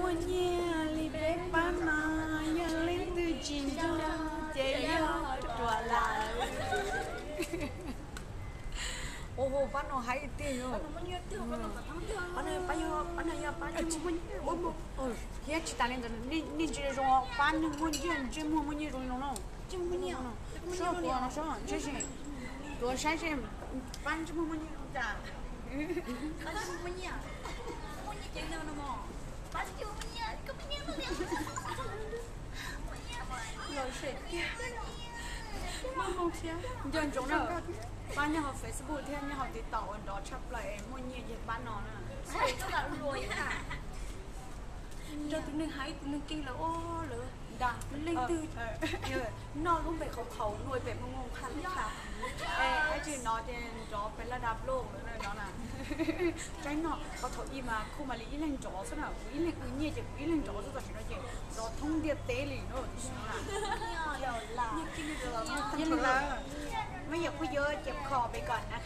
Muaj nyiaj li peb pab no, yog leej twg tsis nco ces yog ruam lawm. Ua pab no haib tiag. Thiab tsis tas li ntawd, nej ntsia zoo pab neeg muaj nyiaj, ntsej muag muaj nyiaj zoo li no na. Saib kuv no, saib, tuav saib seb pab ntsej muag muaj nyiaj zoo cas. Los sem tiag. Nco ntsoov na, pab nyob hauv Facebook thiab nyob hauv TikTok uas nrov tshaj plaws es muaj nyiaj ces pab no na. Nrog tus neeg haib tus neeg keej lawm os, lawv dag leej twg noj lub npe qhauv qhauv, nuj pem muaj muaj qha lub qha. Es tsis no ces nrov pem laj da ploj lawm no na. Tsaib no, qhov thaum ub mas kuj mam li ib leeg nrov xwb na, kuv ib leeg ua nyiaj ces kuv ib leeg nrov xwb, tam sim no ces nrov thoob ntiaj teb li no. Yog li ntawd, muab yam kuj yuav ces kho pem kom na.